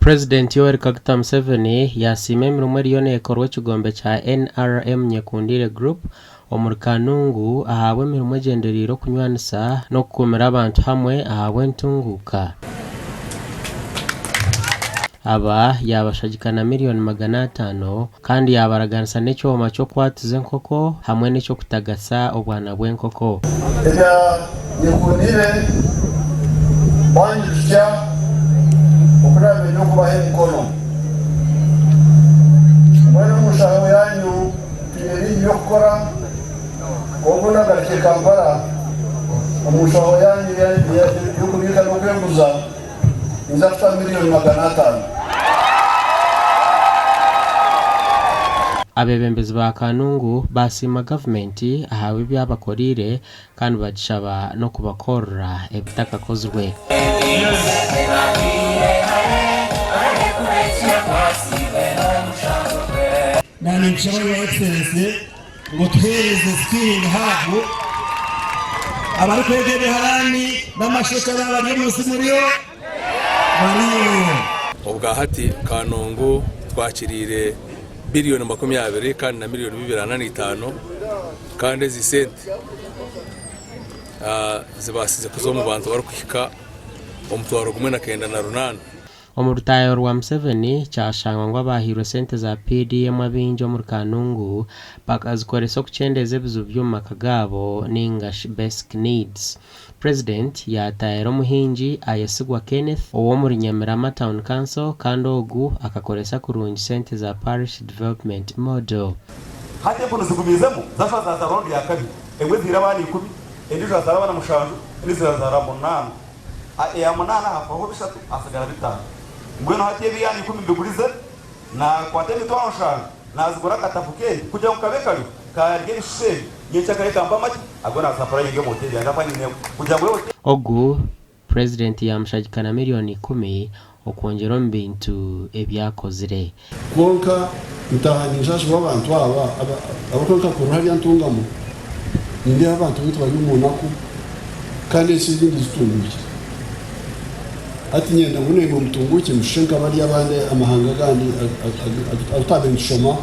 Purezidenti Yoweri Kaguta Museveni yaasiima emirimo eriyo neekorwa ekigombe kya NRM Nyekundiire Group omuri Kanungu ahabw'emirimo egyendereire okunywanisa n'okukuumira abantu hamwe ahabw'entunguuka. Aba yaabashagika na miriyoni 500 kandi yaabaraganisa n'ekyoma ky'okwatuza enkoko hamwe n'eky'okutagatsa obwana bw'enkoko. Ebya Nyekundiire banyijutsya oku naabaire nyine okubaha emikono. Mbwenu omu nshaho yaanyu twine bingi by'okukora, kwonka ondagarukye Kampala omu nshaho yaanyu y'okubiika n'okweguza. Ninza kuta miriyoni 500. Abeebembezi ba Kanungu baasiima gavumenti ahabw'ebi abakoreire kandi bagishaba n'okubakorera ebitakakozirwe. Naanye ninkushaba Your Excellency ngu otuheereze Skilling Hub, abarikwega ebiharaani n'amashokye abaaba bari omu nsi muriyo bariyo. Obwahati Kanungu twakiriire biriyoni 20 kandi na miriyoni 245 kandi ezi sente zibaasize kuza omu bantu barikuhika 1908. Omu rutaayo rwa Museveni, kyashangwa ngu abaahairwe sente za PDM abaingi omuri Kanungu bakazikoresa okukyendeeza ebizibu by'omu maka gaabo ninga shi basic needs. Purezidenti yaataayira omuhingi Ayesigwa Kenneth ow'omuri Nyamirama Town Council kandi ogu akakoresa kurungi sente za Parish Development Model. Hati empunu zigumiizemu, zaashusha zaaza raundi ya kabiri. Emwe ezaire abaana ikumi, endiijo yazaara abaana mushanju, endiijo yazaara munaana. Eya munaana hafaho bishatu, hasigara bitaano. Mbwenu hati ebi yaana ikumi mbigurize, naakwata emitwaro nshanju, naazigura akatafu k'ente kugira ngu kabe kariho, kaarya ebishushu ebi, nyencakare kampe amagye, ago naasapurayinga omu hoteeri yangye ahakuba nyine kugira ngu hoteeri. Ogu Purezidenti yaamushagika na miriyoni ikumi okwongyera omu bintu ebi akozire. Kwonka ntaaha ninshaashibwa abantu aba abarikuba nka Kuruha rya Ntungamo, nindeeba abantu baitu bari omu naku kandi ensi ezindi zitunguukire. Hati niinyenda ngu naimwe mutunguukye mushushe nka bariya abandi amahanga agandi agu twabaire nitushoma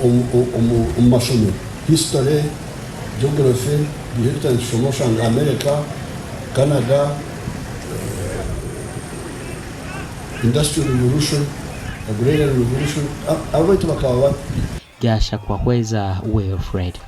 omu mashomero, history, geography, biri ebi twabaire nitushoma oshanga America, Canada, Industrial Revolution, Agrarian Revolution, abaitu bakaba bata? Byashakwa Hweza Wilfred.